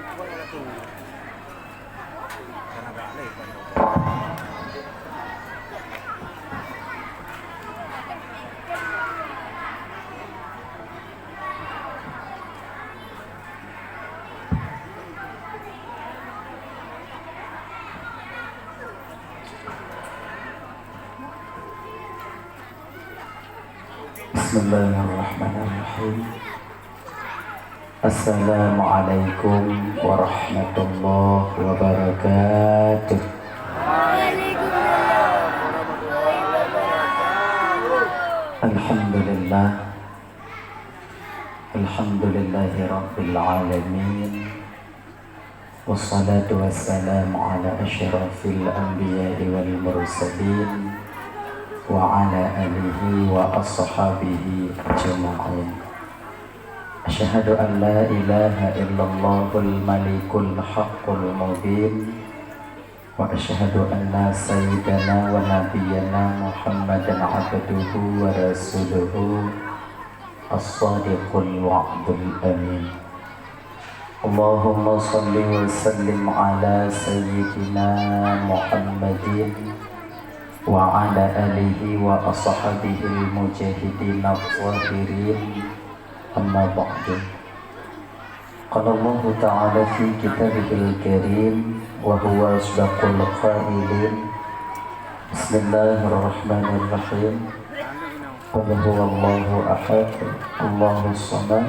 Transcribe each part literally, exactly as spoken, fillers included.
Bismillahirrahmanirrahim. Assalamualaikum warahmatullahi wabarakatuh. Alhamdulillah. Alhamdulillahirabbil alamin. Wassalatu wassalamu ala asyrafil anbiya'i wal mursalin wa ala alihi wa ashabihi ajma'in. Asyhadu an la ilaha illallahul malikul haqqul mubin, wa asyhadu anna sayyidana wa nabiyyana Muhammadan abduhu wa rasuluhu, as-sadiqul wa'dul amin. Allahumma shalli wa sallim ala sayyidina Muhammadin wa ala alihi wa ashabihil mujahidin adh-dhahirin, amma ba'du. Qala Allahu ta'ala fi kitabihil karim wa huwa asdaqul qailin. Bismillahirrahmanirrahim. Qul huwallahu ahad, Allahus samad,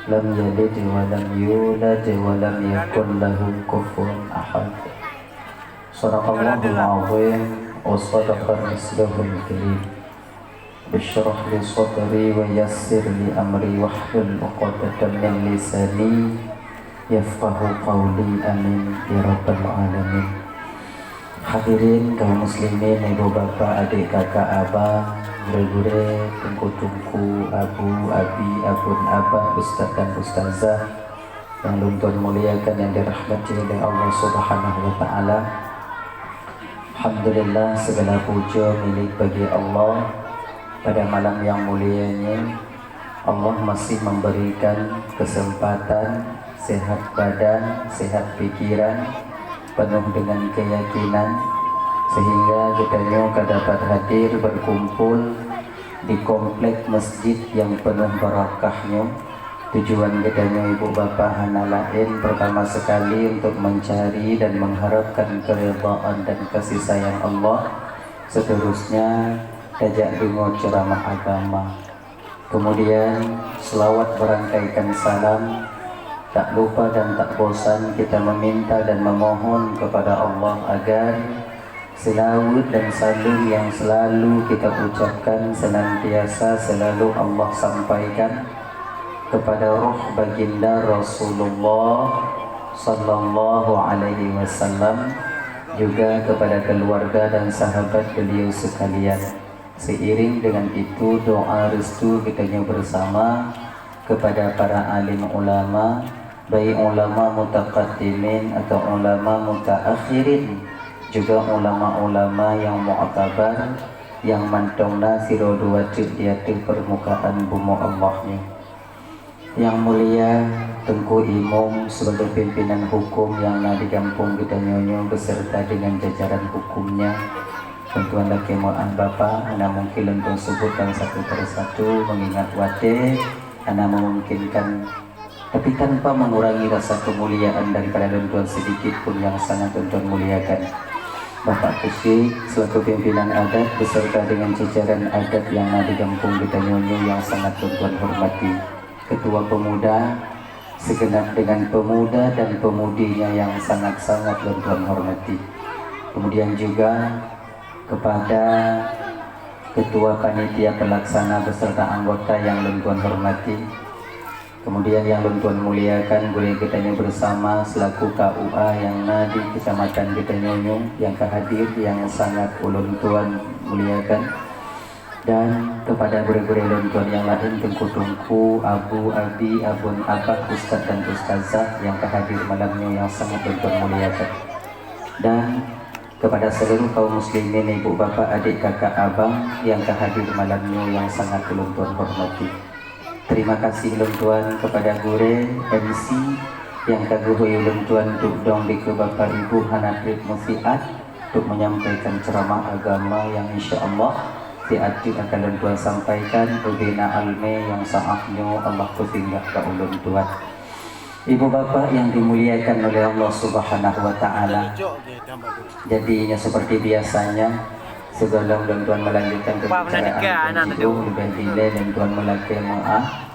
lam yalid wa lam yulad wa lam yakul lahu kufuwan ahad. Sadaqallahul azim wa sadaqa rasulul karim. Bisyrah li sadri wa yassir li amri wahlul uqdatan min lisani yafqahu qawli. Amin ya rabbal alamin. Hadirin kaum muslimin, ibu bapak, adik kakak, abang, gurée-gurée, teungku-teungku, abu, abi, abon, abah, ustaz dan ustazah nyang lôn tuan muliakan, nyang dirahmati oleh Allah Subhanahu wa taala. Alhamdulillah, segala puja milik bagi Allah. Pada malam yang mulia ini, Allah masih memberikan kesempatan, sehat badan, sehat pikiran, penuh dengan keyakinan, sehingga geutanyoe ka dapat hadir berkumpul di komplek masjid yang penuh barakah nyoe. Tujuan geutanyoe ibu bapak hana laén, pertama sekali untuk mencari dan mengharapkan keridhaan dan kasih sayang Allah. Seterusnya, tajak deungoe ceramah agama. Kemudian, selawat berangkaikan salam. Tak lupa dan tak bosan kita meminta dan memohon kepada Allah agar selawat dan salam yang selalu kita ucapkan senantiasa selalu Allah sampaikan kepada roh baginda Rasulullah sallallahu alaihi wasallam, juga kepada keluarga dan sahabat beliau sekalian. Seiring dengan itu, doa restu geutanyoe bersama kepada para alim ulama, baik ulama mutaqaddimin atau ulama mutaakhirin, juga ulama-ulama yang mu'tabar, yang mantong na sidroe dua teuk di ateueh permukaan bumoe Allah nyoe. Yang mulia Teungku Imum sebagai pimpinan hukum yang na di gampông geutanyoe nyoe beserta dengan jajaran hukumnya, lôn tuan lakée meu'ah Bapak, hana mungkin lôn tuan sebutkan satu per satu mengingat watée hana memungkinkan, tapi tanpa mengurangi rasa kemuliaan daripada lôn tuan sedikit pun yang sangat lôn tuan muliakan. Bapak Keuchik selaku pimpinan adat beserta dengan jajaran adat yang na di gampông geutanyoe nyoe yang sangat lôn tuan hormati. Ketua Pemuda, segenap dengan pemuda dan pemudinya yang sangat-sangat lôn tuan hormati. Kemudian juga kepada Ketua Panitia Pelaksana beserta anggota yang lôn tuan hormati. Kemudian yang lôn tuan muliakan, gurée geutanyoe bersama selaku K U A yang na di kecamatan geutanyoe nyoe yang ka hadir, yang sangat ulôn tuan muliakan. Dan kepada gurée-gurée lôn tuan yang laén, teungku-teungku, abu, abi, abon, abah, ustaz dan ustazah yang ka hadir malam nyoe yang sangat lôn tuan muliakan. Dan kepada seluruh kaum muslimin, ibu, bapak, adik, kakak, abang yang ka hadir malam nyoe yang sangat ulôn tuan hormati. Terima kasih lôn tuan kepada gurée, M C, Nyang ka geuhôi ulôn tuan untuk dong dikeue Bapak Ibu hana trép meusiat untuk menyampaikan ceramah agama yang insya Allah siat jeuet akan lôn tuan sampaikan ubena almé nyang saat nyoe Allah peusinggah ka ulôn tuan. Ibu Bapak yang dimuliakan oleh Allah Subhanahu wa Taala. Jadi nyoe seperti biasanya, sebelum lôn tuan melanjutkan pembicaraan, leubeh dilée lôn tuan meulakée meuah.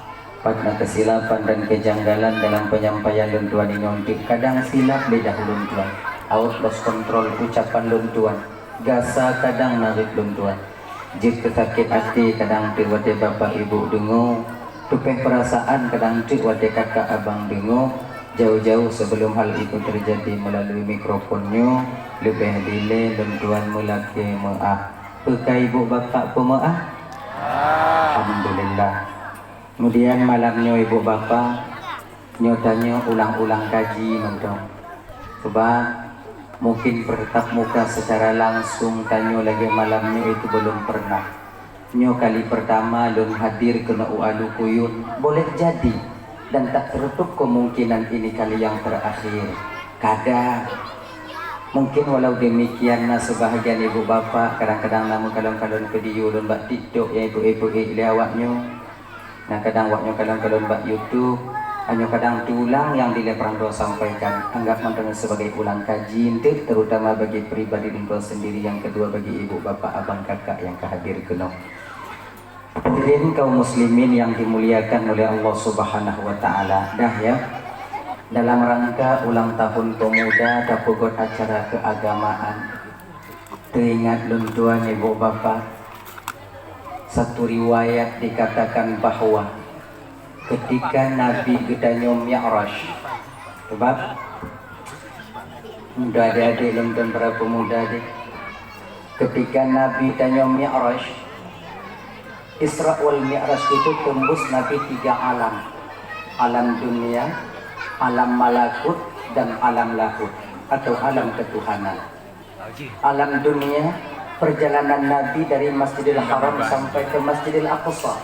Pat na kesilapan dan kejanggalan dalam penyampaian lôn tuan inong teuk, kadang silap lidah lôn tuan, awot lost control ucapan lôn tuan, gasa kadang narit lôn tuan, jeuet keu sakét até kadang teuk watée bapak ibu deungoe, tupéh peurasaan kadang teuk watée kakak abang deungoe. Jauh-jauh sebelum hal itu terjadi melalui mikrofon nyoe, leubeh dilée lôn tuan meulakée meuah. Peu ka ibu bapak peumeuah? Alhamdulillah. Kemudian malam nyoe ibu bapak, nyoe tanyoe ulang-ulang kaji mantong. Sebab mungkin bertatap muka secara langsung tanyoe lagée malam nyoe itu belum pernah. Nyoe kali pertama lôn hadir keunoe u Alukuyun, boleh jadi dan tak tertutup kemungkinan ini kali yang terakhir. Kadang, mungkin walau demikian na sebahagian ibu bapak kadang-kadang na meukalon-kalon video lôn bak TikTok nyang ipeuék-ipeuék lé awaknyoe. Na kadang awaknyoe kalon-kalon bak YouTube, nyoe kadang teuulang nyang dilée peurang droe sampaikan, anggap mantong sebagai ulang kaji enteuk, terutama bagi pribadi lôn droe sendiri, yang kedua bagi ibu, bapak, abang, kakak nyang ka hadir keunoe. Hadirin kaum muslimin yang dimuliakan oleh Allah Subhanahu wa Taala, dah ya, dalam rangka ulang tahun pemuda tapeugot acara keagamaan. Teuingat lôn tuan ibu bapak, satu riwayat dikatakan bahwa ketika Nabi geutanyoe Mi'raj, sebab muda adik-adik lôn tuan para pemuda deh, ketika Nabi tanyoe Mi'raj, Isra wal Mi'raj itu tembus Nabi tiga alam, alam dunia, alam malakut, dan alam lahut atau alam ketuhanan. Alam dunia, perjalanan Nabi dari Masjidil Haram sampai ke Masjidil Aqsa.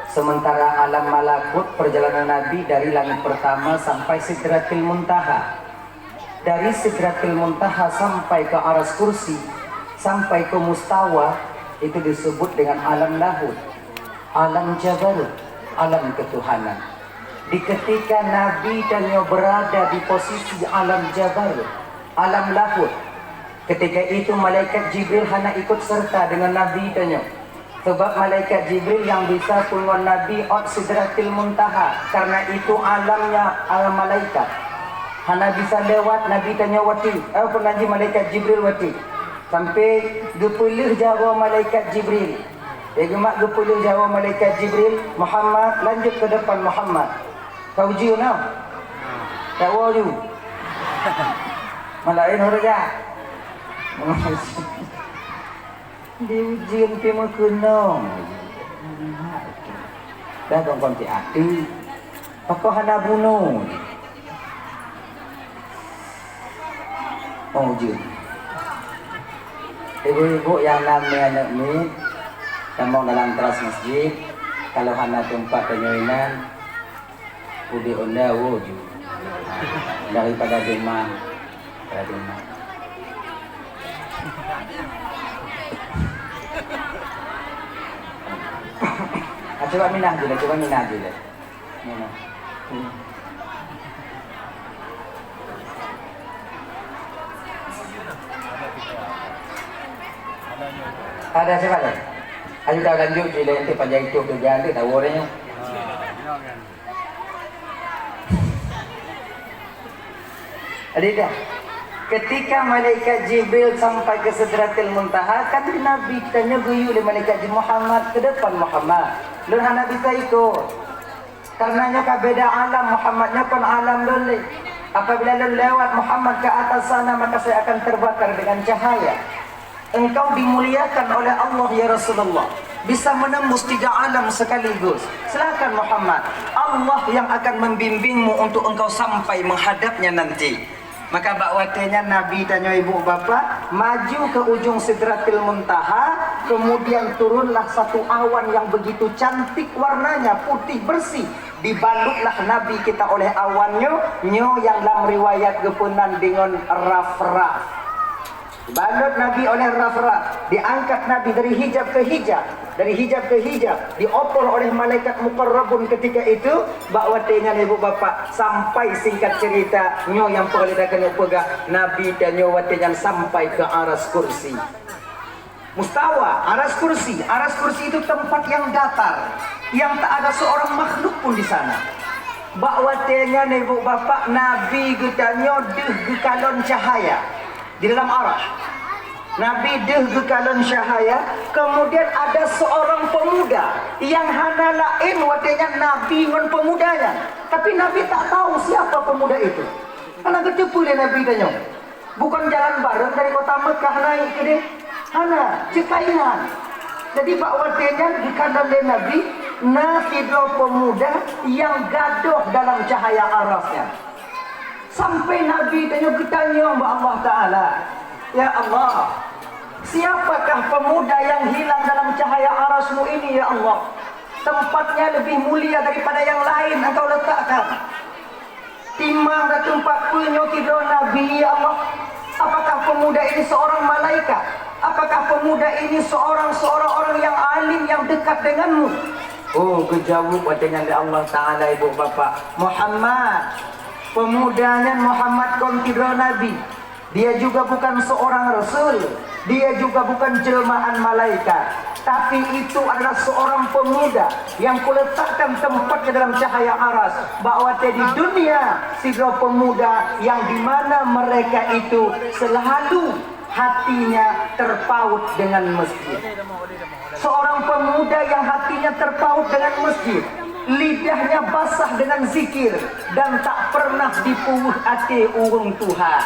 Sementara alam malakut, perjalanan Nabi dari langit pertama sampai Sidratil Muntaha. Dari Sidratil Muntaha sampai ke Aras Kursi, sampai ke Mustawa, itu disebut dengan alam lahut, alam jabarut, alam ketuhanan. Di ketika Nabi tanyoe berada di posisi alam jabarut, alam lahut, ketika itu malaikat Jibril hana ikut serta dengan Nabi tanyoe. Sebab malaikat Jibril nyang bisa peungon Nabi ot Sidratil Muntaha, karena itu alamnya alam malaikat. Hana bisa lewat Nabi tanyoe watée, eh, peunaji malaikat Jibril watée. Sampai geupeuleueh jaroe malaikat Jibril. Ya, geumat geupeuleueh jaroe malaikat Jibril, "Muhammad, lanjut ke depan, Muhammad." Ka uji na? Ka uji. Malaén hurga. Diuji pi meukeunong. Dah kongkon ti até. Pakon hana bunoe. Oh, jeuet. Ibu-ibu nyang na mi aneuk miet, tamong dalam teras masjid, kalau hana teumpat tanyoe inan, ubé onda woe ju. Daripada demam, daripada demam. Ah, cuba minah je lah, cuba minah je lah. Ada siapa lagi? Ayo kita lanjut je, nanti panjang itu kerja nanti tahu orangnya. Jadi dah, ketika malaikat Jibril sampai ke Sidratil Muntaha, kan Nabi tanya geuyue lé malaikat Jibril, "Muhammad, ke depan Muhammad. Lôn hana bisa ikut. Karena nyoe ka beda alam, Muhammad nyoe kon alam lôn lé. Apabila lôn lewat Muhammad ke atas sana, maka saya akan terbakar dengan cahaya." Engkau dimuliakan oleh Allah, ya Rasulullah. Bisa menembus tiga alam sekaligus. Silakan Muhammad. Allah yang akan membimbingmu untuk engkau sampai menghadapnya nanti. Maka bak watée nyan Nabi tanyoe ibu bapak maju ke ujung Sidratil Muntaha, kemudian turunlah satu awan yang begitu cantik warnanya, putih bersih. Dibalutlah Nabi kita oleh awan nyoe, nyoe yang lam riwayat geupeunan deungon rafraf. Dibalut Nabi oleh rafraf, diangkat Nabi dari hijab ke hijab, dari hijab ke hijab, diopor oleh malaikat muqarrabun ketika itu. Bak watée nyan ibu bapak, sampai singkat cerita, nyoe nyang peureulée takeuneuk peugah, Nabi tanyoe watée nyan sampai ke aras kursi. Mustawa, aras kursi, aras kursi itu tempat yang datar, yang tak ada seorang makhluk pun di sana. Bak watée nyan ibu bapak, Nabi geutanyoe deuh geukalon cahaya di dalam aras. Nabi deuh geukalon cahaya, kemudian ada seorang pemuda yang hana laén watée nyan Nabi ngon pemuda nyan. Tapi Nabi tak tahu siapa pemuda itu. Hana geuteupeue lé Nabi tanyoe. Bukan jalan bareng dari kota Mekah naik ke dia. Hana, cekainan. Jadi bak watée nyan geukalon lé Nabi, na sidroe pemuda yang gadôh dalam cahaya aras nyan. Sampai Nabi tanyoe geutanyong bak Allah Taala, "Ya Allah, siapakah pemuda yang hilang dalam cahaya arasmu ini, ya Allah? Tempatnya lebih mulia daripada yang lain Engkau letakkan." Timang dan teumpat peue nyoe kidroe Nabi, ya Allah? Apakah pemuda ini seorang malaikat? Apakah pemuda ini seorang, seorang orang yang alim, yang dekat denganmu? Oh, geujaweueb watée nyan lé Allah Taala, ibu bapak, "Muhammad, pemuda nyan Muhammad kon kidroe Nabi. Dia juga bukan seorang rasul, dia juga bukan jelmaan malaikat, tapi itu adalah seorang pemuda yang kuletakkan tempatnya dalam cahaya aras, bak watée di dunia sidroe pemuda yang di mana mereka itu selalu hatinya terpaut dengan masjid." Seorang pemuda yang hatinya terpaut dengan masjid, lidahnya basah dengan zikir, dan tak pernah dipeuweuh até ureuëng tuha.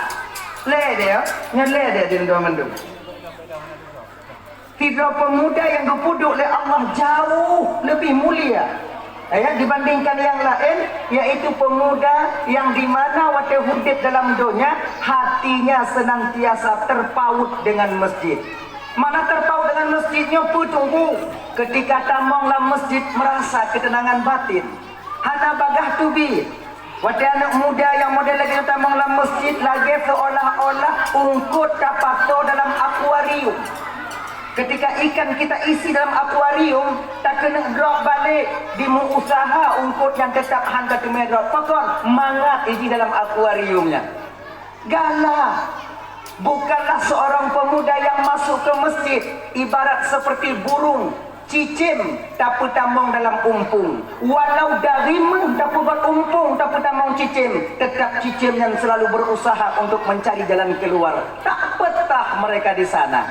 Lé deh, ya? Nyan lé deh, di luwa mandum. Sidroe pemuda yang geupeuduek lé Allah jauh lebih mulia, ya, dibandingkan yang lain, yaitu pemuda yang di mana watée udeb dalam donya, hatinya senantiasa terpaut dengan masjid. Mana terpaut dengan masjid nyoe peue teungku? Ketika tamong lam masjid merasa ketenangan batin. Hana bagah teubiet. Watée aneuëk muda nyang model lagée nyoe tamong lam masjid lagée seolah-olah ungkot tapasoe dalam akuarium. Ketika ikan kita isi dalam akuarium, takeuneuk drop balek, dimeuusaha ungkot nyan teutap han ka teumé drop. Pakon? Mangat iji dalam akuarium nyan. Galak. Bukanlah seorang pemuda yang masuk ke masjid ibarat seperti burung cicém tapeutamong dalam umpung. Walau dari meuh tapeugot umpung tapeutamong cicém, tetap cicém nyan selalu berusaha untuk mencari jalan keluar. Tak betah mereka di sana.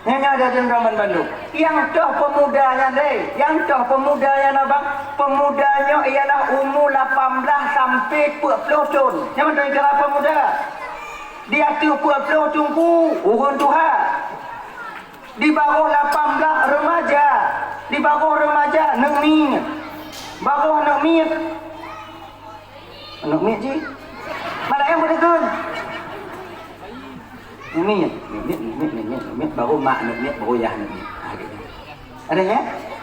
Nyan, nyan ada dendam bandum. Nyang toh pemuda nyan deh, nyang toh pemuda nyan abang, pemuda nyoe ialah umu lapan belas sampai peuet ploh thon. Nyan mantong ikra pemuda. Di ateueh peuet ploh teungku, ureuëng tuha. Di bawah lapan belas remaja. Di bawah remaja, aneuk miet. Bawah aneuk miet. Aneuk miet jih. Malah nyang beudeukeun. Aneuk miet, aneuk miet, aneuk miet, aneuk miet, aneuk miet, baru mak aneuk miet, baru yah aneuk miet. Ha, gitu. Ada ya?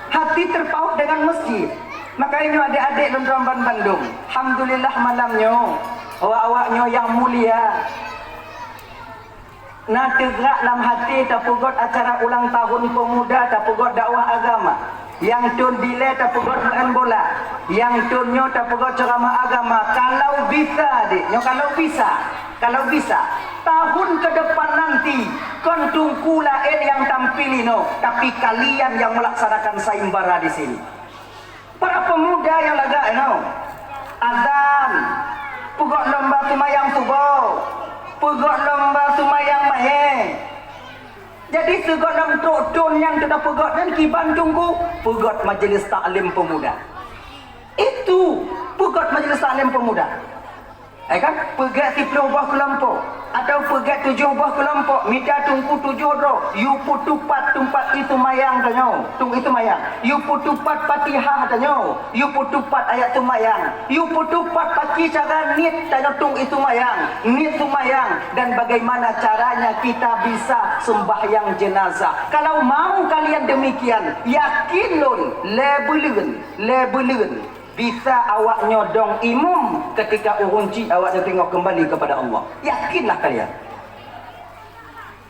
Hati terpaut dengan masjid. Makanya adik-adik lôn tuan ban bandum. Alhamdulillah malam nyoe. Awak-awak nyoe yang mulia. Na teugrak lam hati tapeugot acara ulang tahun pemuda, tapeugot dakwah agama. Nyang thon dilée tapeugot main bola. Nyang thon nyoe tapeugot ceramah agama. Kalau bisa, dek, nyoe kalau bisa. Kalau bisa, tahun ke depan nanti, kon teungku laén nyang tampil inoe, tapi kalian yang melaksanakan sayembara di sini. Para pemuda nyang lagak inoe, azan, peugot lomba seumayang suboh, peugot lomba seumayang mahé. Jadi sigohlom trok thon nyang teupeugot nyan kiban teungku, peugot majlis taklim pemuda. Itu peugot majlis taklim pemuda. Eh kan? Peugét siplôh boh keulompok atau peugét tujoh boh keulompok, mita teungku tujoh droe, yue peutupat teumpat ie seumayang tanyoe, tueng ie seumayang. Yue peutupat Fatihah tanyoe, yue peutupat ayat seumayang, yue peutupat pakri cara niet tanyoe tueng ie seumayang, niet seumayang, dan bagaimana caranya kita bisa sembahyang jenazah. Kalau mau kalian demikian, yakin lôn, lé buleuen, lé buleuen, bisa awaknyoe dong imum ketika ureuëng chik awaknyoe teungoh kembali kepada Allah. Yakinlah kalian.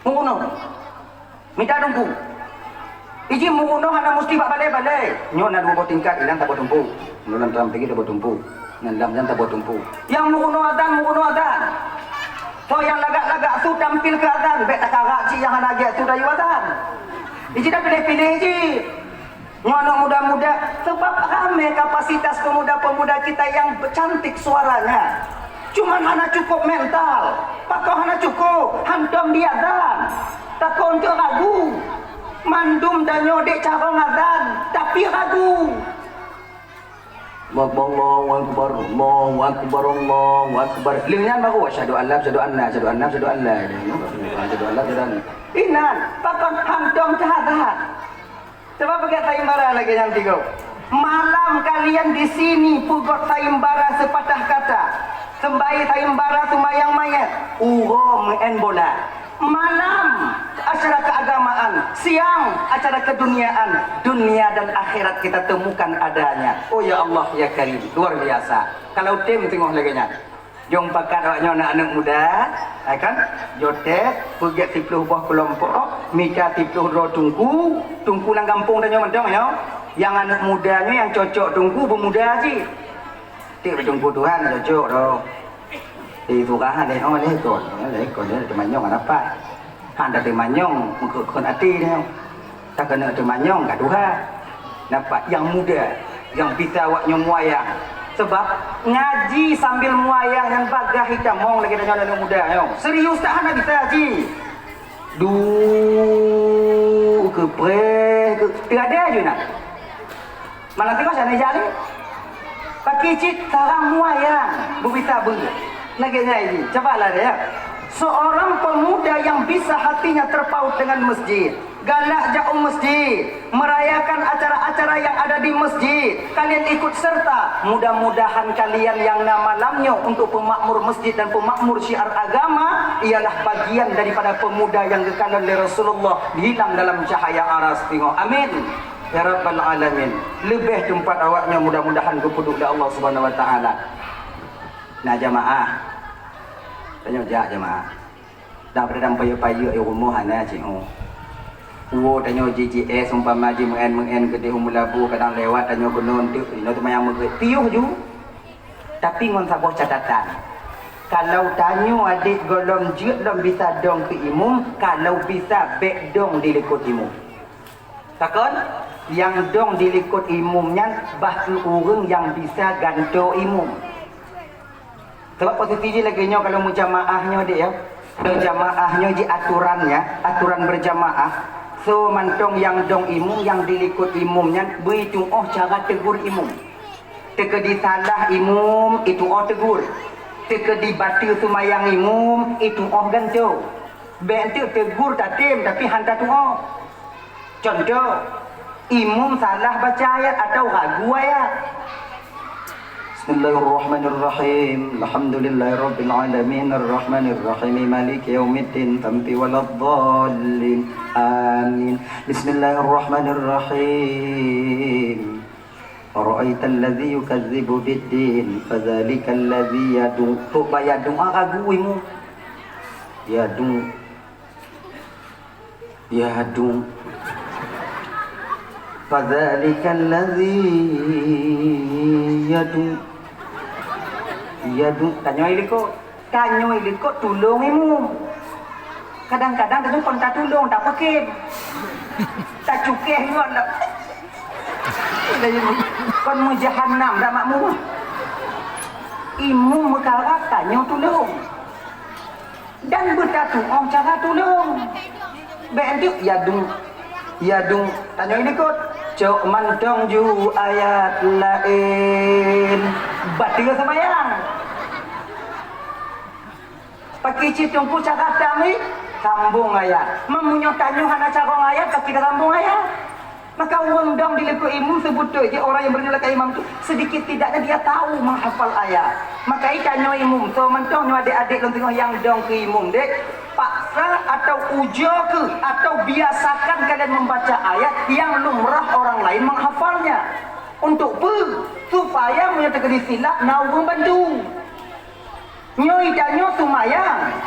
Meurunoe. Mita teungku. Iji meurunoe hana musti bak balai-balai. Nyoe na dua boh tingkat, inan taboh teumpu. Nyoe lam tram tinggi taboh teumpu. Nyan lam nyan taboh teumpu. Nyang meurunoe azan, meurunoe azan. Soe nyang lagak-lagak su tampil keu azan, bék takarak cit nyang hana gét su tayue azan. Iji dah piléh-piléh cit. Nyoe aneuk muda-muda, sebab ramé kapasitas pemuda-pemuda kita yang cantik suaranya. Cuman hana cukup mental. Pakon hana cukup? Hantom diazan. Takon keu ragu. Mandum tanyoe dek carông azan, tapi ragu. Allahu Akbar, Allahu Akbar, Allahu Akbar. Lheueh nyan baru asyhadu an la, asyhadu anna, asyhadu anna, asyhadu an la. Asyhadu an la, asyhadu anna. Inan, pakon hantom teuhadap. Coba peugah sayembara lagée nyan tiga. Malam kalian di sini peugét sayembara sepatah kata. Sembai sayembara seumayang manyét, uroe meu'en bola. Malam acara keagamaan, siang acara keduniaan. Dunia dan akhirat kita temukan adanya. Oh ya Allah, ya Karim, luar biasa. Kalau tem teungoh lagée nyan. Jong pakat awaknyoe na aneuk muda, hai kan? Jotet, peugét siplôh boh keulompok, mita siplôh droe teungku, teungku lam gampông tanyoe mantong nyoe. Nyang aneuk muda nyoe nyang cocok teungku beumuda cit. Tik teungku Tuhan cocok droe. Eh, surah lé, oh, lé kon, lé kon, lé teumanyong rapat. Han tateumanyong meukheun-kheun até nyoe. Takeuneuk teumanyong ka tuha. Nampak nyang muda, nyang bisa awaknyoe muayang. Sebab ngaji sambil muayang nyan bagah itamong lagée tanyoe aneuk muda nyoe. Serius that hana bisa ngaji. Du keu preh keu teuada aju na. Malam teungoh sana jali. Paki cit sarang muayang beubisa beu. Lagée nyan ini, coba lah ya. Seorang pemuda yang bisa hatinya terpaut dengan masjid, galak jak u masjid, merayakan acara-acara yang ada di masjid, kalian ikut serta. Mudah-mudahan kalian yang na malam nyoe untuk pemakmur masjid dan pemakmur syiar agama ialah bagian daripada pemuda yang geukalon lé Rasulullah hilang dalam cahaya aras teungoh. Amin. Ya Rabbal Alamin. Leubeh teumpat awaknyoe mudah-mudahan geupeuduek lé Allah Subhanahu Wa Taala. Na jamaah. Tanyoe jak jamaah. Dak pada dang payek-payek i rumoh hana cit, oh. Uwoe tanyoe ji G S umpama ji meu'en-meu'en keudeh u Meulaboh kadang lewat tanyoe keunoe enteuk inoe teuma nyang meugreb. Piôh ju. Tapi ngon saboh catatan. Kalau tanyoe adek gohlom jeuet lom bisa dong keu imum, kalau bisa bék dong di likot imum. Takon, nyang dong di likot imum nyan bah kheueh ureuëng nyang bisa gantoe imum. Sabab posisi jih lagée nyoe kalau meujamaah nyoe dek ya. Meujamaah nyoe ji aturan ya, aturan berjamaah. So mantong nyang dong imum, nyang di likot imum nyan beu itu'oh cara tegur imum. Teukeudi salah imum, itu'oh tegur. Teukeudi bateue seumayang imum, itu'oh gantoe. Bék enteuk tegur tatem tapi han tatu'oh. Contoh, imum salah baca ayat atau ragu ayat. Bismillahirrahmanirrahim. Alhamdulillahirabbil alamin, arrahmanirrahim, maliki yaumiddin, sampai waladdallin. Amin. Bismillahirrahmanirrahim. Ara'aital ladzi yukazzibu biddin, fadzalikal ladzi yadu. Tok baya doa ragu imum. Yadu. Yadu. Fadzalikal ladzi yadu. Yadu. Tanyoe likot. Tanyoe likot tulông imum. Kadang-kadang tanyoe kon tatulông, tapeukem. Tacukéh ngon dak. Kon meujahannam dak makmum. Imum meukarab tanyoe tulông. Dan beutatu'oh cara tulông. Bék enteuk yadu, yadu, tanyoe likot. Cok mantong ju ayat laén. Bateue seumayang. Paki cit teungku cara tami sambung ayat. Meunyoe tanyoe hana carông ayat, paki ka sambung ayat. Maka ureuëng dong di likot imum, seubeutoe jih orang yang bernilai imam tu sedikit tidaknya dia tahu menghafal ayat. Maka i tanyoe imum, so mantong nyoe adik-adik lôn teungoh nyang dong keu imum dek, paksa atau ujoe keu atau biasakan kalian membaca ayat yang lumrah orang lain menghafalnya. Untuk peue? Supaya meunyoe teukeudi silap na ureuëng bantu. Nyoe tanyoe seumayang,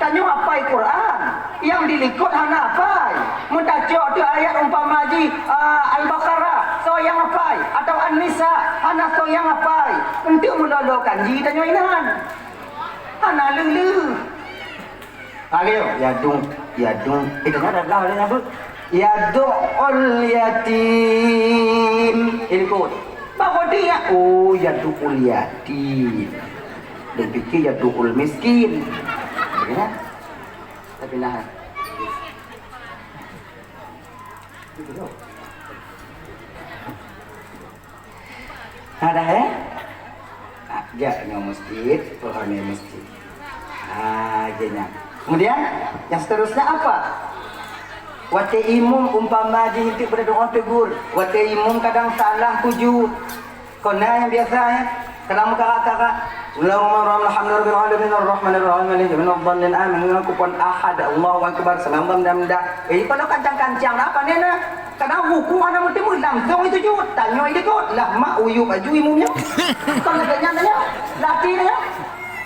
tanyoe apai Quran, nyang di likot hana apai. Meutacok teuh ayat umpama jih, ah, Al-Baqarah, soe nyang apai? Atau An-Nisa, hana soe nyang apai. Enteuk meulolokan jih tanyoe inan. Hana leuh-leuh. Ayo, yadung, yadung. Itu kan dah dah nyebut. Yadu'ul yatim. Ini kot. Bawa dia. Oh, yadu'ul yatim. Dia fikir yadu'ul miskin. Ya. Tapi nah. Ada, eh? Ah, jak nyoe masjid, pohon nyoe masjid. Ah, je nyan. Kemudian, yang seterusnya apa? Watée imum umpama jih intik pada doa tegur. Watée imum kadang salah tuju. Kona yang biasa, eh? Kadang meukarak-karak. Bismillahirrahmanirrahim. Alhamdulillahirabbil alamin, arrahmanirrahim, maliki yaumiddin, amin. Kufuwan ahad, Allahu akbar, sami Allahu liman hamidah. Eh, kalau kancang-kancang apa ni nah? Kadang ruku' hana meuteumé, langsung itu jut. Tanyoe di likot, lah mak uyup baju imumnya. Kon lagée nyan tanyoe, lati tanyoe.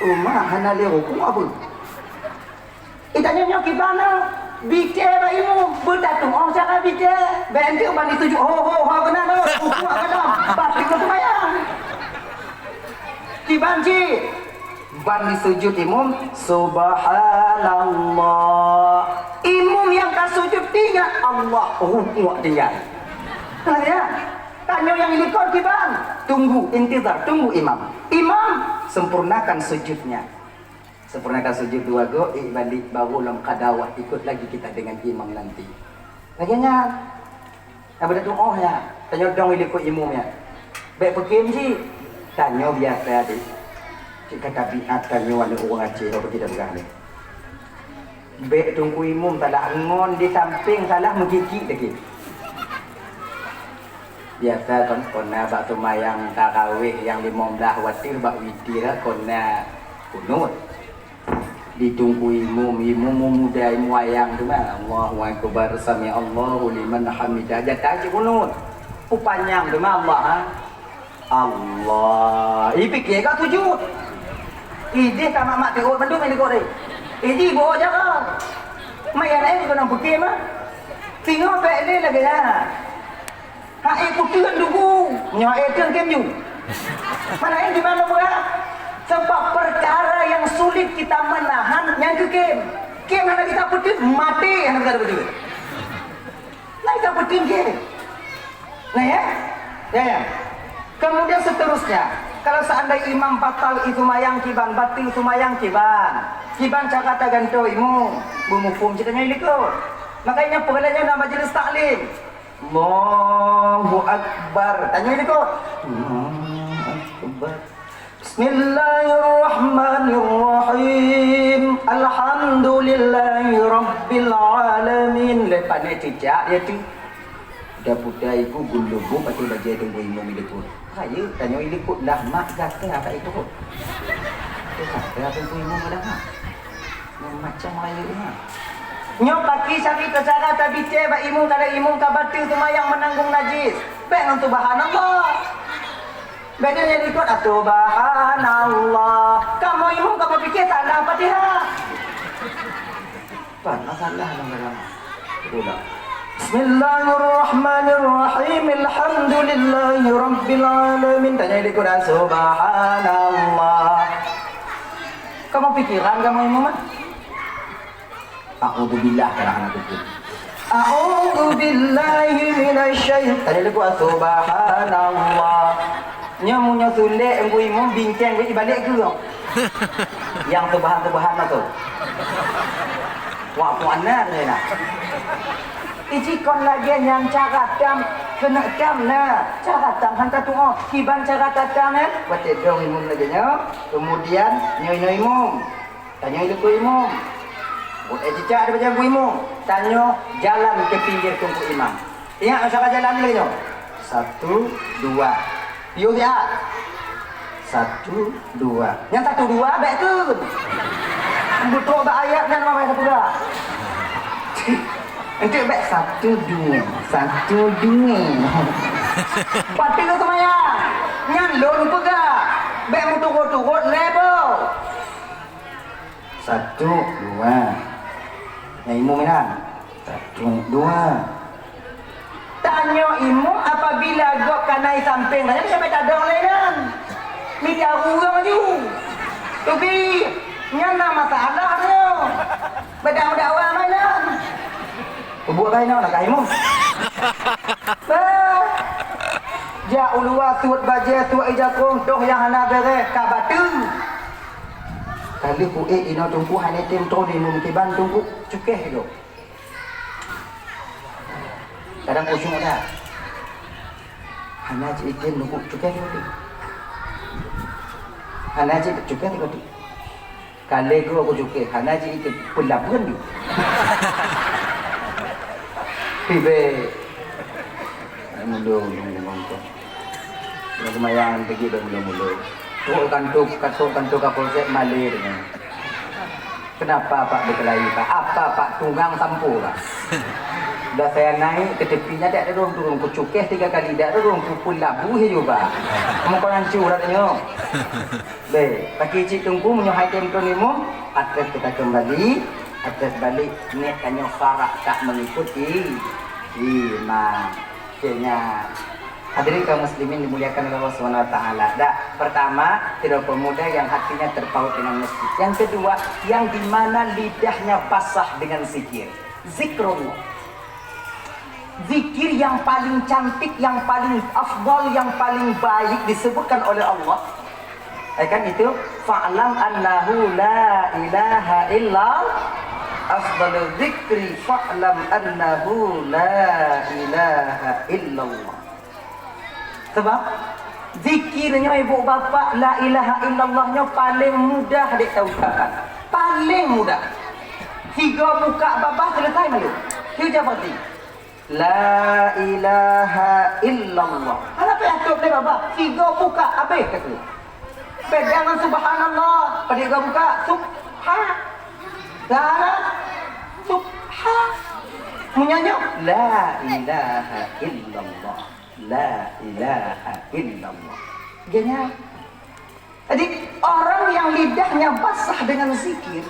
Uma hana lé ruku' apa? Itanyoe nyoe kiban na, bite bak imum, beutatuoh cara bite. Bèk enteuk ban disujut, ho, ho, ho, keunan, ho, ruku' kadang, bateue seumayang. Kiban cit. Ban disujut imum, subhanallah. Imum nyang ka sujut tinggai Allah, ruku' tinggai. Nah, ya. Tanyoe nyang likot kiban, tunggu, intizar, tunggu imam. Imam, sempurnakan sujudnya. Sempurnakan sujud dua go, eh, balik baru lom qada, ikut lagi kita dengan imam nanti. Lagée nyan. Nyang beudoa ya, tanyoe dong i likot imum ya. Bèk peukim jih. Tanyoe biasa deh. Cit ka tabiat tanyoe aneuk ureuëng Aceh, apa kita peugah ni. Bèk teungku imum salah, ngon di samping salah meugigit lagi. Biasa kon, kon na bak seumayang tarawih nyang limong blaih watée bak witir kon na kunut. Di teungku imum, imum muda, imum ayang tu kan. Allahu akbar, sami Allahu liman hamidah. Jata cit kunut. Upanyang tu mah Allah, ha. Allah. Ipike ka sujud. Ideh ka mak-mak tiot mandum yang dikot deh. Ideh bawa jaga. Mak yang lain juga nak putih mah. Tengok baik dia lagi dah. Hai putih kan dugu. Nyoe ai teuh kem ju. Mana yang di mana buat? Sebab perkara yang sulit kita menahan yang ke kem. Kem hana kita putih, mati hana kita putih. Nah, itu penting ke? Nah, ya? Ya, ya. Kemudian seterusnya, kalau seandai imam batal itu mayang kiban, batal itu mayang kiban. Kiban cara taganto imum, bumuphom ceritanya ilikot. Makanya pahalanya na majelis taklim. Allahu Akbar. Tanya ilikot. Allahu Akbar. Bismillahirrahmanirrahim. Alhamdulillahi rabbil alamin. Lepas ni cicak dia tu. Dah putai ku gulu bu pati bajai tunggu imum ilikut. Ayo tanyo ilikut lah mak gata apa itu. Tu kata tunggu imum ada mak. Macam ayo ni. Nyoe paki sari teucara tabicé bak imum kada imum ka bateue seumayang meunanggung najis. Bèk ngon subhanallah. Beda nyang ikut, ah, subhanallah. Kamoe imum kamoe pikir salah Fatihah. Pan masalah nang dalam. Ulang. Bismillahirrahmanirrahim. Alhamdulillahi rabbil alamin. Tanya di Quran, subhanallah. Kamoe pikiran kamoe imum ah? A'udzubillah, kadang hana tutup. A'udzubillahi minasyaitan. Tadi lagu subhanallah. Nyoe meunyoe sulek engku imum bincang geuh balik keu. Yang tubahan-tubahan masuk. Wak puana tu nah. Iji kon lagèe nyan cara tam keuneuk tam na. Cara tam han tatu'oh. Kiban cara tam eh. Watèe dong imum lagèe nyoe. Kemudian nyoe-nyoe imum. Tanyoe di teungku imum. Buet eh cicak di bajang teungku imum. Tanyoe jalan keu pinggir teungku imam. Ingat masa ka jalan lé nyoe. Satu, dua. Piôh siat. Satu, dua. Nyang satu, dua bèk kheun. Beutôi bak ayat nyan mama peugah. Enteuk bèk satu, dua. Satu, dua. Bateue seumayang. Nyan lôn peugah. Bèk meuturot-turot lé boh. Satu, dua. Nyang imum inan. Satu, dua. Tanyoe imum apabila gob ka na i sampéng, tanyoe sampai tadong lé nyan. Mita ureueng ju. Tapi, nyan na masalah tanyoe. Beda meudakwah mainan. Peubuet bainoe na ka imum. Bah. Jak uluwa suet bajèe, suet ija kông, toh nyang hana bèrèh, ka bateue. Ka lheueh ku ék inoe teungku hana tem tron imum kiban teungku cukéh lom. Kadang khusyuk dah. Hana cit item teungku cukéh teungku. Hana cit cukéh teungku. Ka lheueh ku cukéh, hana cit item peulabeuen ju. Ribet. Mulo, mulo, mulo. Nak seumayang teugét bak mulo-mulo. Trok kantor, kantor, kantor Kapolsek malèe deungon. Kenapa Pak berkelahi, Pak? Apa Pak tunggang sampôh, Pak? Dah saya naik ke tepi nyan, dak turun-turun. Kucukéh tiga kali, dak turun. Kupeulabu laju, Pak. Kamu kurang hancur, katanya. Baik, bagi cit teungku, meunyoe hai tem tron imum, atas kita kembali, atas balik, niat tanyoe farak tak mengikuti imam. Akhirnya, hadirin kaum muslimin dimuliakan oleh Allah Subhanahu wa Taala. Dah, pertama, tidak pemuda yang hatinya terpaut dengan masjid. Yang kedua, yang di mana lidahnya basah dengan zikir. Zikrullah. Zikir yang paling cantik, yang paling afdal, yang paling baik disebutkan oleh Allah. Eh, kan itu, "Fa'lam annahu la ilaha illa, afdalu dzikri fa'lam annahu la ilaha illallah." Sebab zikir nyoe, ibu bapak, la ilaha illallah nyoe paling mudah dek taucapkan. Paling mudah. Sigoe buka babah selesai malu. Siucap berarti. La ilaha illallah. Hana payah tôb lé babah. Sigoe buka habéh ka tu. Pegang ngon subhanallah. Padum goe buka? Subha. Dara. Subha. Meunyoe nyoe, la ilaha illallah. La ilaha illallah. Geuhnyan. Jadi, orang yang lidahnya basah dengan zikir,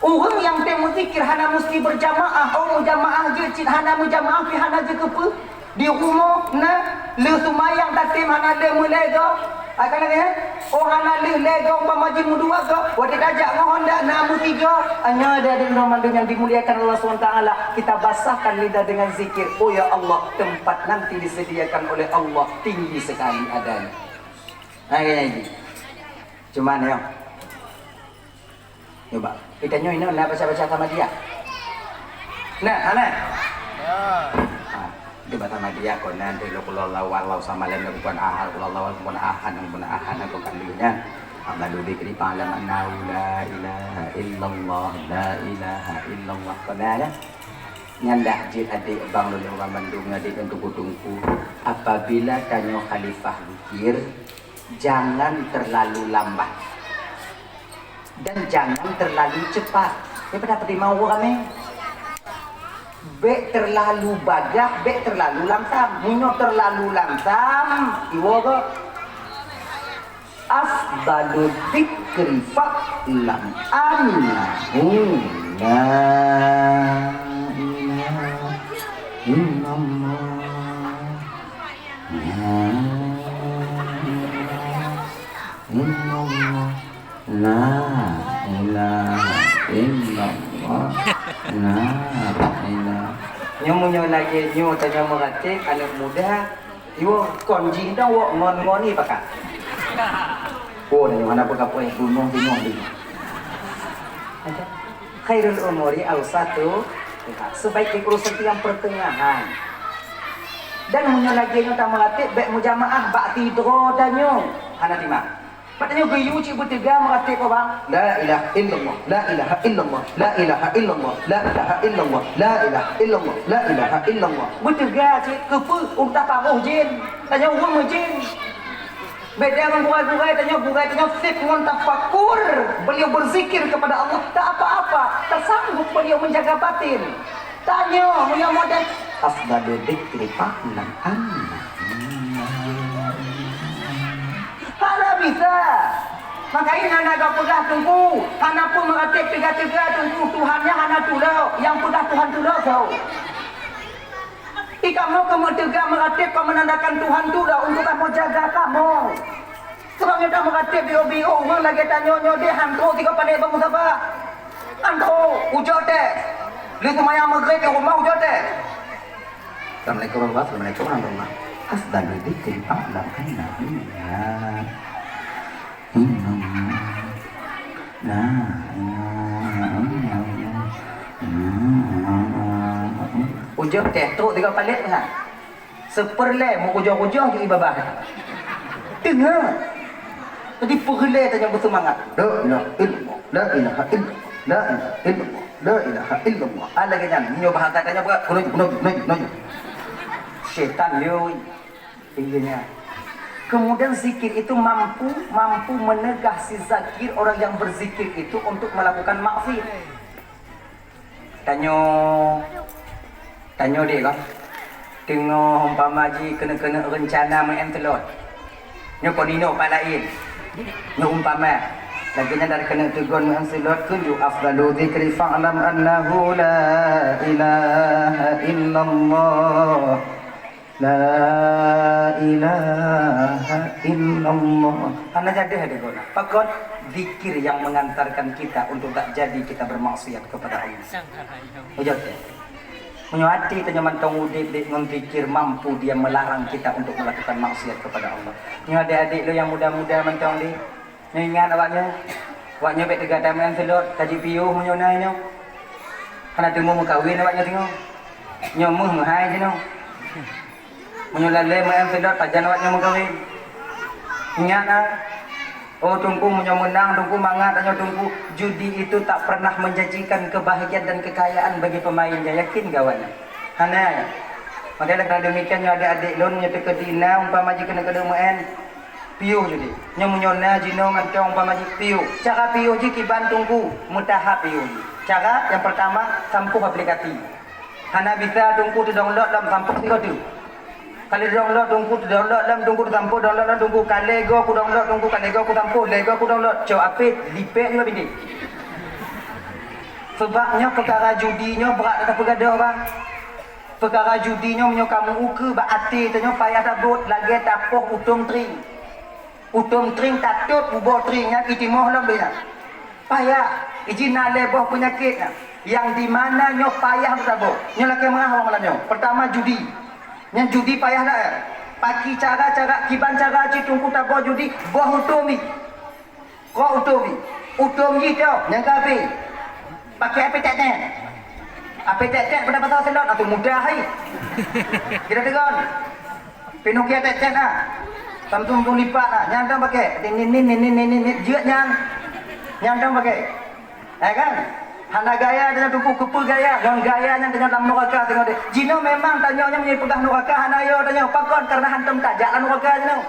ureueng nyang tem meuzikir hana musti berjamaah, oh, meujamaah jeuet cit hana meujamaah pih hana jeuet keupeue. Di rumoh na, lheueh seumayang tatem hana lheueh meulhèe goe. Ah, ka lagèe, oh, hana lheueh lhèe goe, umpama jih meudua goe, watèe tajak ngon honda na meusigoe. Nyoe dari banmandum nyang dimuliakan Allah Subhanahu wa Taala, kita basahkan lidah dengan zikir. Oh ya Allah, tempat nanti disediakan oleh Allah tinggi sekali adanya. Hai, hai, hai. Cuman, ya. Coba. Kita nyoe inoe na baca-baca Samadiyah. Nah, hana? Ha, itu baca Samadiyah, kon nan, tu, qul huwallahu ahad, Allahu samad, lam yakun kufuwan ahad, qul huwallahu ahad, qul huwallahu ahad, qul huwallahu ahad, kon kan dia, kan? Afdalu dzikri fa'lam annahu la ilaha illallah, la ilaha illallah. Kon nan, ya? Nyan dah jeuet adék bang lôn, ureueng bandum ngon adék ngon teungku-teungku. Apabila tanyoe khalifah zikir, jangan terlalu lambat. Dan jangan terlalu cepat. Daripada peutimang ureueng ramé. Bèk terlalu bagaih, bèk terlalu lamsam. Meunyoe terlalu lamsam, iwoe goe. Afdalu dzikri fa'lam annahu la ilaha illallah. La ilaha illallah. La ilaha illallah. La ilaha. Nyoe meunyoe lagèe nyoe tanyoe meuratéb aneuk muda, Iwoe kon jih dong wok ngon-ngon ni pakat. Oh, dan hana peugah-peugah, bungong-bungong ni. Khairul umuri awsatu. Sebaik-baik urusan itu yang pertengahan. Dan meunyoe lagèe nyoe tameuratéb bèk meujamaah bak sidroe tanyoe. Hana timang. Tanyoe geuyue cit beuteuga meuratéb, Abang. La ilaha illallah, la ilaha illallah, la ilaha illallah, la ilaha illallah, la ilaha illallah, la ilaha illallah. Beuteuga cit, keupeue? Untuk taparoh jén. Tanyoe ureueng meujén. Beda ngon gurée-gurée tanyoe, gurée tanyoe seb ngon tafakur. Beliau berzikir kepada Allah, tak apa-apa, tak sanggup beliau menjaga batin. Tanyoe, meunyoe model afdalu dzikri fa'lam anna. Hana bisa. Makajih hana gak peugah Teungku, hana peue meuratéb teuga-teuga Teungku, Tuhan nyan hana tulok, nyang peugah Tuhan tulok soe? Di kamoe keumeung teuga meuratéb kon meunandakan Tuhan tulok untuk kamoe jaga kamoe. Sebab nyoe tameuratéb bio-bio ureueng lagée tanyoe nyoe deh han trok tiga palét bak musafah. Han trok, ujoe teh. Lheueh seumayang Maghrib di rumoh ujoe teh. Assalamualaikum warahmatullahi wabarakatuh. Afdalu dzikri fa'lam annahu la ilaha illallah. La ilaha illallah. Ujoe teh trok tiga palét ha. Seupeureulée meukujoh-kujoh ju ié babah. Teungoh. Jadi peureulée tanyoe beuseumangat. La ilaha illallah, la ilaha illallah, la ilaha illallah, la ilaha illallah. Ah, lagée nyan, meunyoe bahasa tanyoe berat, keunoe ju, keunoe ju, keunoe ju, keunoe ju. Syaitan yoi. Intinya. Kemudian zikir itu mampu mampu menegah si zakir, orang yang berzikir itu untuk melakukan maksiat. Tanyoe, tanyoe dek kah? Teungoh umpama jih keuneuk-keuneuk reuncana meu'en seulot. Nyoe kon inoe pat laén. Nyoe umpama. Lagée nyan dari keuneuk teugon meu'en seulot kheun ju afdalu dzikri fa'lam annahu la ilaha illallah. La ilaha illallah. Hana jadi hadé guna. Pakon zikir yang mengantarkan kita untuk tak jadi kita bermaksiat kepada Allah. Ujoe teh. Meunyoe até tanyoe mantong udeb dek ngon zikir mampu dia melarang kita untuk melakukan maksiat kepada Allah. Nyoe adik-adik lo yang muda-muda mantong dek. Nyoe ingat awak nyoe. Awak nyoe bék teuga tameu'en seulot, ka jipiôh meunyoe na nyoe. Hana teumé meukawen awak nyoe singoh. Nyoe meuh meuhai jinoe. Meunyoe lalée meu'en seulot, pajan awak nyoe meukawen. Ingat ah. Oh Teungku, meunyoe meunang Teungku mangat tanyoe Teungku, judi itu tak pernah menjanjikan kebahagiaan dan kekayaan bagi pemainnya. Yakin gawat nyoe? Hana. Maka oleh kerana demikian nyoe adik-adik lôn nyoe teukeudi na umpama jih keuneuk-keuneuk meu'en. Piôh judi. Nyoe meunyoe na jinoe mantong umpama jih piôh. Cara piôh jih kiban Teungku, meutahap piôh jih. Cara nyang peurtama, sampôh aplikasi. Hana bisa Teungku teudownload lom sampôh sigoe teuk. Ka lheueh download Teungku teudownload lom Teungku teusampôh download lom Teungku. Ka lheueh goe kudownload Teungku, ka lheueh goe kusampôh, lheueh goe kudownload. Cok apit, lipek nyoe bidéh. Sebab nyoe peukara judi nyoe brat that peugah deuh, Bang. Peukara judi nyoe meunyoe kamoe ukeue bak até tanyoe payah tabot lagée tapoh utôm tring. Utôm tring tatôt buboh tring nyan itimoh lom deh nyan. Payah, iji na lhée boh peunyakét nyan. Nyang di mana nyoe payah taboh. Nyoe lakée meurah awak malam nyoe. Peurtama judi. Nyan judi payah that. Paki cara-cara kiban cara cit Teungku taboh judi, boh utôm jih. Kok utôm jih. Utôm jih toh, nyang ka abéh. Pakai apét tet-tet. Apét tet-tet pada pasal seulot, atu mudah hai. Kita tegon. Pinokia tet-tet ah. Samsung pun lipat ah. Nyan dong pakai. Nin, nin, nin, jeuet nyan. Nyan dong pakai. Eh kan? Hana gaya tanyoe Teungku, keupeue gaya. Ngon gaya nyan tanyoe lam nuraka tanyoe deh. Jinoe memang tanyoe nyan meunyoe peugah nuraka hana yo tanyoe. Pakon? Karena hantom tajak lam nuraka jinoe.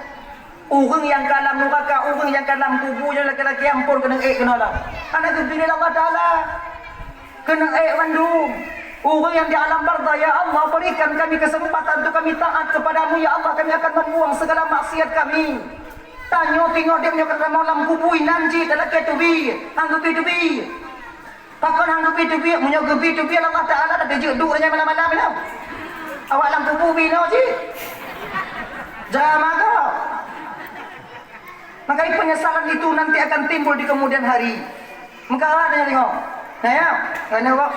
Ureueng nyang ka lam nuraka, ureueng nyang ka lam kubu nyoe laki-laki ampôn keuneuk ék keunoe lom. Hana geubri lé Allah Taala. Keuneuk ék mandum. Ureueng nyang di alam barzakh, "Ya Allah, berikan kami kesempatan untuk kami taat kepada-Mu, ya Allah, kami akan membuang segala maksiat kami." Tanyoe singoh deh nyoe ka tamong lam kubu inan jih talakée teubiet, han geubri teubiet. Pakon han geubri teubiet, meunyoe geubri teubiet Allah Taala dak teujeuet duek nyan malam-malam nyoe. Awak lam kubu binoe jih. Drama kah? Maka penyesalan itu nanti akan timbul di kemudian hari. Meukarat nyan tengok. Nah ya, kena kok.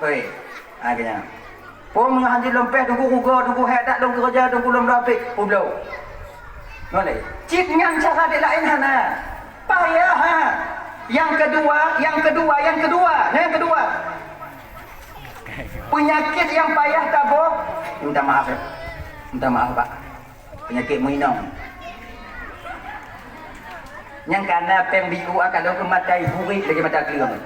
Hoi. Ha kena. Pom ngon hanjeuet lom péh Teungku rugoe, Teungku hék that lom keureuja, Teungku lom lom apik, peubloe. Ngon lé. Cit nyan cara dek laén hana. Payah ha. Yang kedua, yang kedua, yang kedua. Nah, yang kedua. Penyakit yang payah taboh. Minta maaf ya. Minta maaf, Pak. Penyakit meuinong. Nyang kana péng biu ka lheueh keu mata burit lagèe mata kleueng.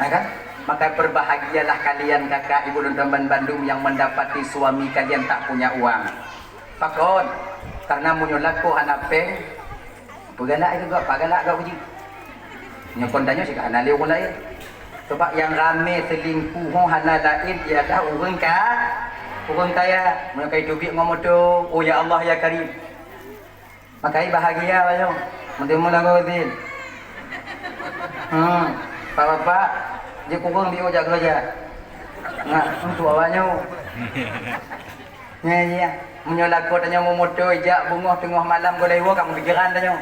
Nah kan? Maka berbahagialah kalian kakak ibu dan teman bandum yang mendapati suami kalian tak punya uang. Pakon? Karena meunyoe lakoe hana péng, peue galak itu gak, peue galak gak uji. Nyoe kon tanyoe cit hana lé ureueng laén. Sebab nyang ramé selingkuh nyoe hana laén ialah ureueng ka, ureueng kaya. Meunyoe ka iteubiet ngon moto, oh ya Allah ya Karim. Makai bahagia awak nyoe. Meuteumé lagoe udin. Hmm, bapak-bapak, jeuet kureueng di ujak keureuja. Nah, untuk awak nyoe. Nyan, nyan. Meunyoe lakoe tanyoe meumoto ijak beungoh teungoh malam gohlom iwoe ka meupikiran tanyoe.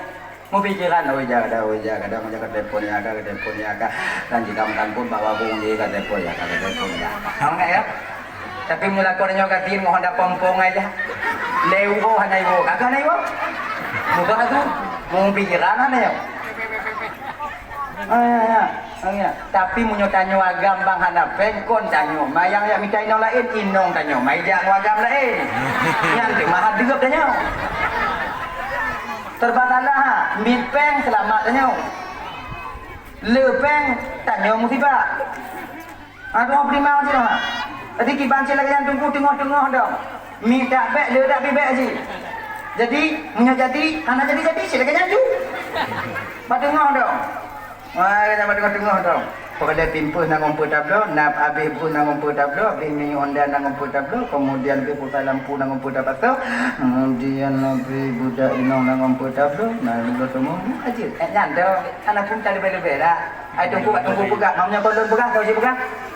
Meupikiran, "Oh, ija ka, oh, ija ka, dah, ka telepon ya ka, ka telepon ya ka." Dan jika meukampung bawa bung di ka telepon ya ka, ka telepon ya ka. Tahu nggak ya? Tapi meunyoe lakoe tanyoe ka tin ngon honda pompong aja. Lé uroe hana iwoe, ka hana iwoe. Bukan aku. Meupikiran hana ya. Ah, ya, ya. Ah, ya. Tapi meunyoe tanyoe agam bang hana péng, kon tanyoe. Mayang yak mita inong laén, inong tanyoe. Mai jak ngon agam laén. Nyan teuma hadeup tanyoe. Terbatalah, ha. Mit péng, seulamat tanyoe. Le péng, tanyoe musibah. Ha, teungoh peutimang sidroe, ha. Jadi kiban cit lagèe nyan teungku teungoh-teungoh dong. Mi dak bèk, le dak pi bèk cit. Jadi, meunyoe jadi, hana jadi-jadi cit lagèe nyan ju. Bak teungoh dong. Wah, kata bak teungoh-teungoh dong. Peureulèe pimpeuh na ngon peue tabloe, na abéh breuh na ngon peue tabloe, abéh minyeuk honda na ngon peue tabloe, kemudian abéh pulsa lampu na ngon peue tapasoe, kemudian abéh budak inong na ngon peue tabloe, na lôn teumeu aja. Eh, nyan dong. Hana pun ka leubeh-leubeh dah. Ai teungku, bak teungku peugah, mam nyoe kon lôn peugah, kau cit peugah.